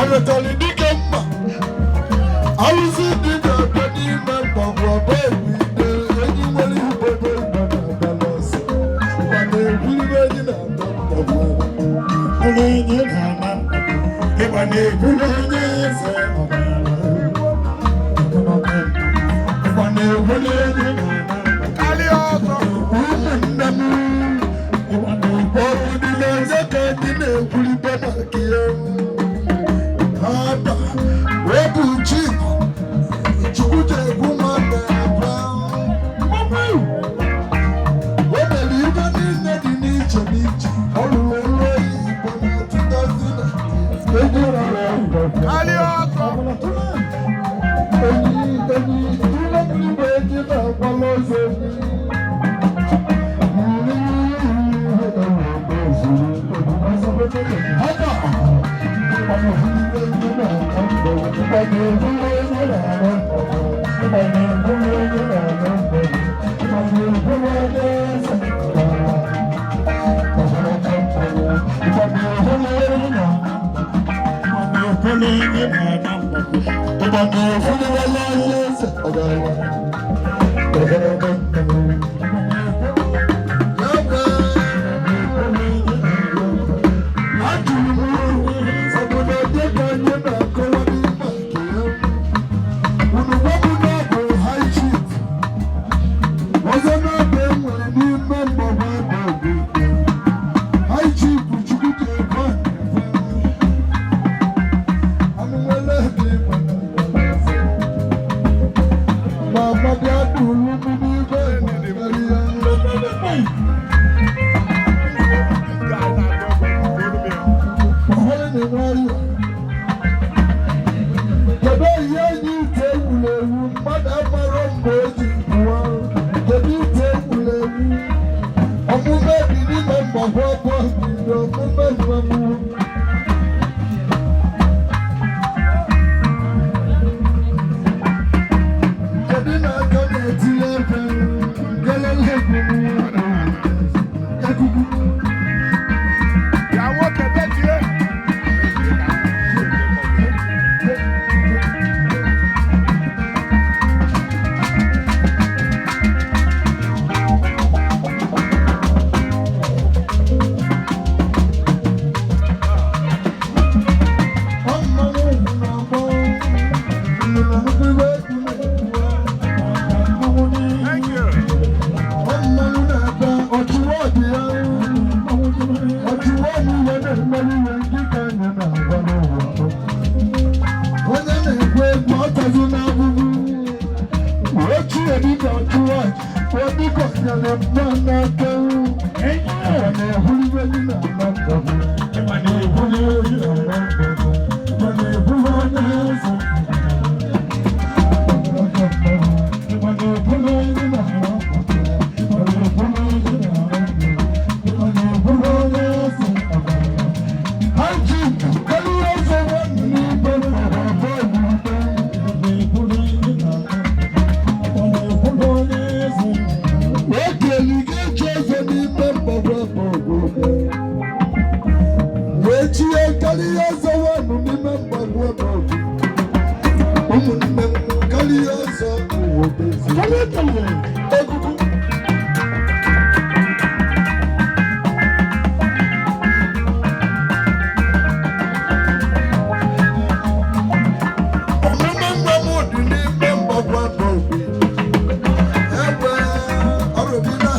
Ọlọtọlị dike mkpa alụsị dị na-abịa n'ime mgbagwo ọba egwu ide enyi nwere ibobo igbo na-abịa n'ọsọ ma na-ekwuribe enyi na-abịa mgbagwo Ụlọ enyi na-ama ịgba na-ebulu onye eze ọgaranya. Ịgba na-ebulu enyi na-ama Karịa ọzọ. Ụmụnne m, ịgba na-ebulu ọbụdị na-eze ka ndị na-ekwuribe maka ya aba wee bụ chief Chukwujekwu nwanne abụọ o mere ibe niile dị n'iche n'iche. Ọ rụrụ ọrụ oyibo na 2000 egwu Karịa ọzọ. Enyi enyi tụrụ mmiri bụ enyi na-agbala ọzọ enyi. Enyi na-ama Obodo dịka anyị na-akọwa n'ime nke ya unu gwabụ na ọ bụ high chief ọzọ na-abụ enwere n'ime mgbagwa ebe obi high chief Chukwujekwu anụ nwere ebe ịgba na ma mmadụ adụrụ n'igwe nwere ya. This guy na-agba egwu, olu m ya. Ọhụrụ na nwayọ. Kedu ihe enyi ite egwuregwu mmadụ amara mgbe o ji pụọ? Kedu ite egwuregwu ọmụme dị n'ime mgbagwo ọbụ dị omume mmemme? Kedu na-aka na-etinye ebe ngelele egwu ekuku? Ya nwoke betie. Mmanwụ na-agbọ nnụnụ nnukwu egwu na-ekwu. Thank you. Mmanwụ na-ebe ọchụwa dị ya ọchụwa niile na-emere ihe ndị ka anyị na-agwa n'ụwa. Onye na-ekwu egwu ọtazi n'abụbụ ochie dịka ọchụwa dịka ọnyere mma n'aka ọ na-ehulite gị na ala ndọgbu. Ịgba na-ebulu enyi na-ama ịgba na-ebulu onye eze. Ịgba na-ebulu enyi na-ama ịgba na-ebulu enyi na-ama ịgba na-ebulu onye eze ọgaranya. Haji karịa ọzọ nwanne n'igwe nọrọ bọọlụ ube. Ịgba na-ebulu enyi na-ama ịgba na-ebulu onye eze. Ekeli ga-eji eze n'ime mgbagwa bọọlụ ube wee chie karịa ọzọ nwanne n'ime mgbagwa bọọlụ. Ụmụnne m, karịa ọzọ ụwa bezi egugu. Ọmụmụ mgbe m dị n'ime mgbagwa bọọlụ egbe ọrụbina.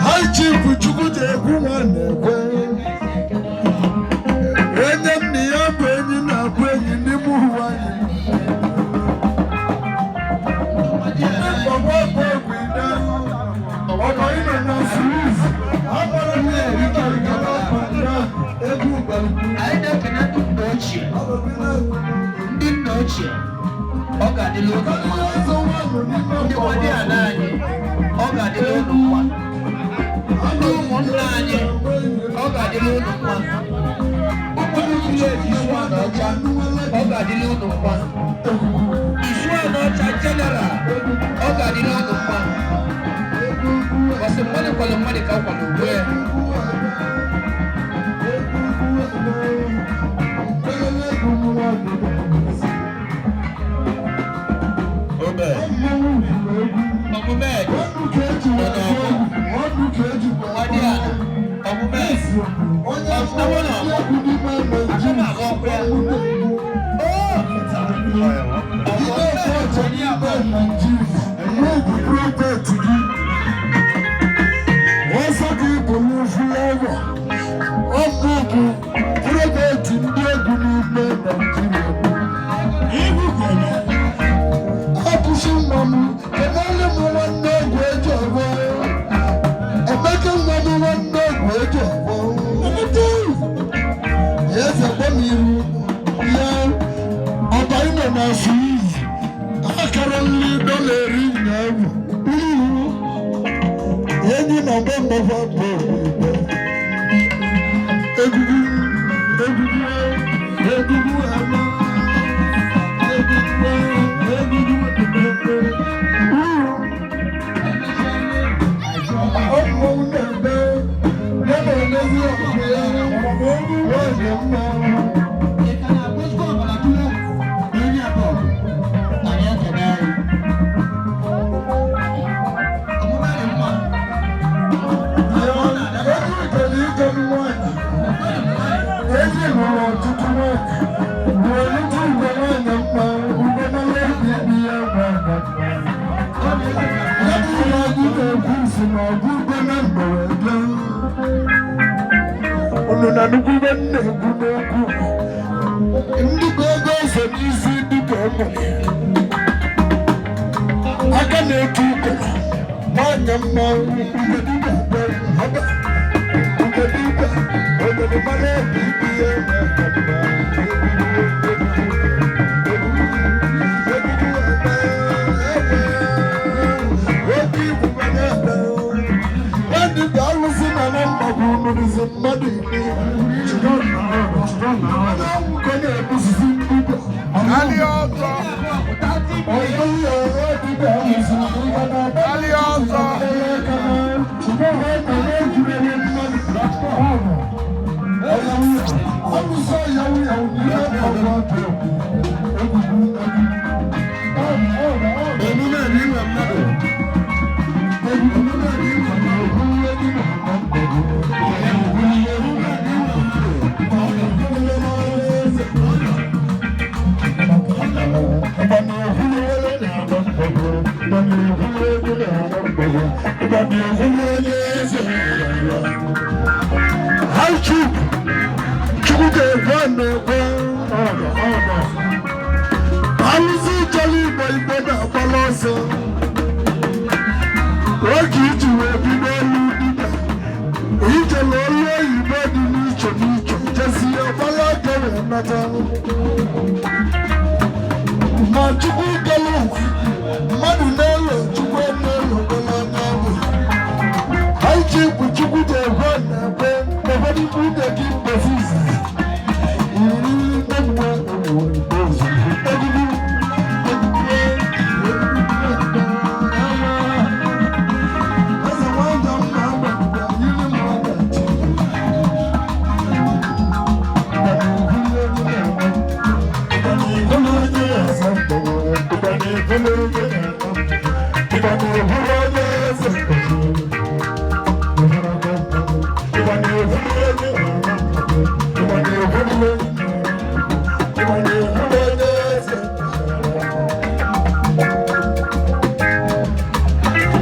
High Chief Chukwujekwu nwa na-ekwe onye m na ya bụ enyi na-abụ enyi n'ime ụwa anyị. Mgbagwa bụ egwu ide ọnọ ịnọ na Swiss agbara m na-erikarị na egwu gbalukwu. Anyị na-ekene ndị nna ochie, ndị nna ochie, ọ ga-adịla unu mma. Ndị nwadị ala anyị, ọ ga-adịla unu mma. Ndị ụmụnna anyị, ọ ga-adịla unu mma. Ụmụ village Isuanaocha, ọ ga-adịla unu mma. Isuanaocha general, ọ ga-adịla unu mma. Ọsị mmadụ kwalụ mmadụ ka ọ kwalụ onwe ya. Onye mmanwụ egwu n'ime Naịjirịa. Ide ọcha n'ime Naịjirịa. N'obu prọfet gị. Ọsọ gị bụ Flavor. Ọ bụ prọfet ndị egwu n'ime Naịjirịa. Akwụsị nwa m, kenele m nwanne egwu eji ọgbọ. Emeka nwa m nwanne egwu eji ọgbọ. Eze gbamiru ya ọba ịnọ na Swiss. Akara nri dọla eri nyaahụ. Enyi na mgbe mgbafa bụ igbe. Egwugwu, egwugwu, egwugwu ama. Egwugwu, egwugwu, ọmụ na-eme ya na-emezi ọkụ ya nwanyị mma. Ya ezi ikele ike nwanyị ezi hụrụ ọtụtụ nwanyị wee lụta ugo nwanyị mma, ugo mara obi ibi ya nwanyị mma. Ya bụ ihe anyị na-ekwu si na ọgụ ugo na mberede unu na nnukwu ibe m na-ekwu n'okwu ndị bụ ego eze n'isi dịka o nwere aka na-etu ụkọrọ nwanyị mma ugodibe haba ugodibe obodo mara obi ibi ya nwanyị mma. Nwanne bụ alụsị na na mgbagwo nụrụzi mmadụ iri. Anyanwụ ka na-egbusisi mbido. Ali ọzọ. Ọzọ ya ọrụ dibịa alụsị ịga na Ali ọzọ. Alụsị yawu yawu n'ihe ọgwụ egwugwu egwu. Omume dị inwe mmadụ. Omume dị inwe mmadụ. Omume dị inwe mmadụ. High Chief, Chukwu ga-ekwe na-ekwe alụsị chọrọ igbo igbo na-agbala ọsọ oge iji wee bido ọlụ dibịa ijele ọlụ oyibo dị n'iche n'iche jesi ya gbala aka wee nata ma Chukwu kere ụwa mmadụ na-elo Chukwu na-elo gbala n'ọbụ. High Chief Chukwu ga-ekwe na-ekwe ụfọdụ nwunye gị mkpofu izizi iriri nne egwugwu egwugwu eze nwanyị mma agbagide yiri m ọdachi.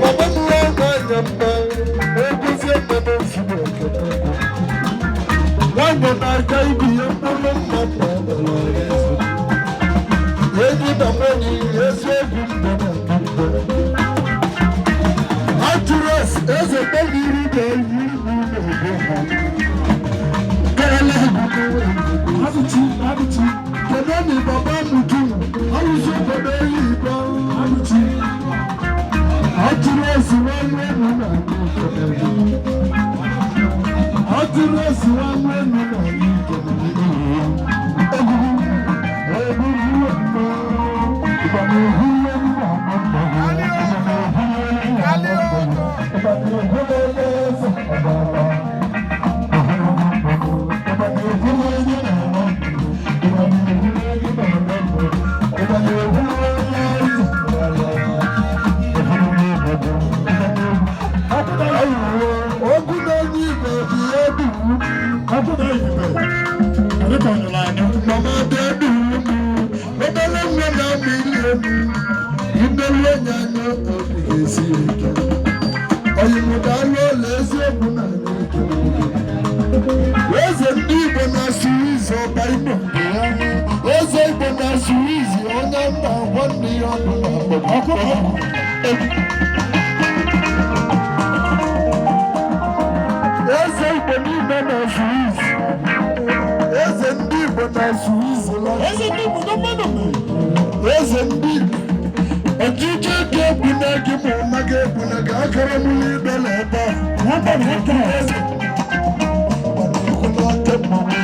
Mama m nwanyị mma egozie nne m ozugbo nwanyị na-aka ibi ya mkpụrụ mma enyi na nwanyị eziokwu mgbe na mgbe atụrụ eze kpebiri ga-eyi ibu na-ebo ha karala egwu abụchi kedu na baba mutu alụsị obodo eyi igbo abụchi atụrụ esi nwanne enu na atụrụ esi nwanne enu na egwugwu egwugwu Ali ọzọ. Ogwu na-enye igwe bi ya. na-esi ya ike. Oyimụdalụ ụlọ eziokwu na ike. Eze ndị Igbo na-asụ izu ọba Imo bụ ya. Eze Igbo na-asụ izu onye nna nwanne ya ọdụ na ọkụ. Eze Igbo niile na-asụ izu. Eze ndị Igbo na-asụ izu. Eze ndị Igbo na mmadụ mere. Eze ndị Igbo. Ọjịjị ga-ebuna gị ma ụma ga-ebuna gị akara m n'ibe na ebe a. Nwata na aka. Eze. Ịgba na-ekwu n'aka mmanwụ.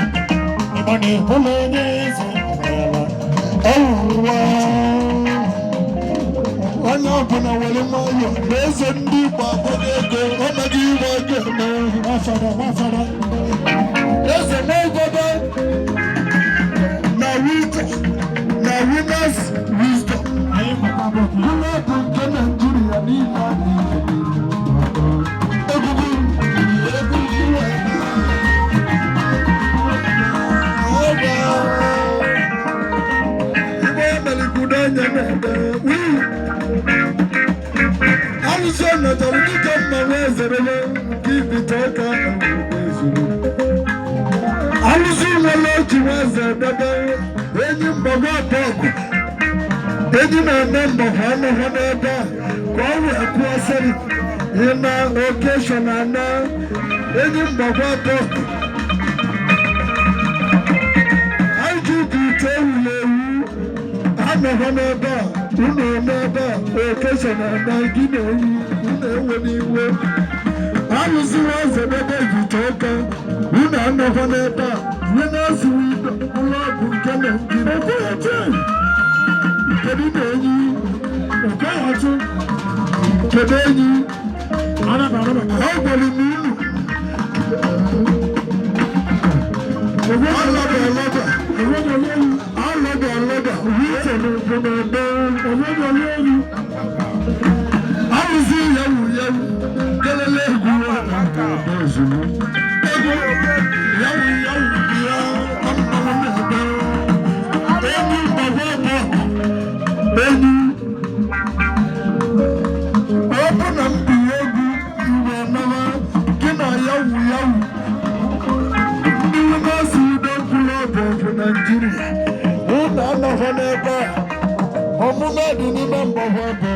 Ịgba na-ebulu onye eze ọgaranya. Ọwụwa. Onye ọbụla were nwayọọ na eze ndị Igbo abụghị ego, ọ naghị iwe ego eme. Nwafọdọ, nwafọdọ. Eze n'ogodo na wisdom na winners wisdom. Anyị makwa bụ otu. Ụlọ bụ nke Naijiria niile adịghị. Egwugwu, egwugwu ọba. Igbe emelikwudo anya na-ebe. Wii! Alụsị ọnọdụrụ dịka mmanwụ ezerele nke ibite ọka ezuru. Alụsị nwere otu eze debe enyi mgbagwo abụọ enyi na-eme mgbakọ anọghọ n'ebe a ka ọ wee kwụọ sịrị ị na okeshọn ana enyi mgbakọ abụọ IGP ite ewuru ewu anọghọ n'ebe a unu eme ebe a okeshọn ana gị na enyi unu ewe n'iwe alụsịwa eze debe ijite ụka unu anọghọ n'ebe a winners widow ụlọ bụ nke Naijiria. Kedu na enyi? Okoye Kedu enyi? Anaba, anaba. Ọ gwara m unu. Alaba alaba. Ewédò olóyún. Alaba alaba. Wíṣọ ní ìfúnná ẹgbẹ́. Ewédò olóyún. Arụsị yawu yawu. Kelele egwu ozugbo. Egwu yawu yawu ya mmanwụ na-ebe. Enyi mgbagwa ọbọ. Enyi. Ọ bụ na m bi egwu igwe nawa gị na yawu yawu. Ndị Winners Udo Club of Nigeria. Unu anọghọ n'ebe a. Ọmụma dị n'ime mgbagwa bụ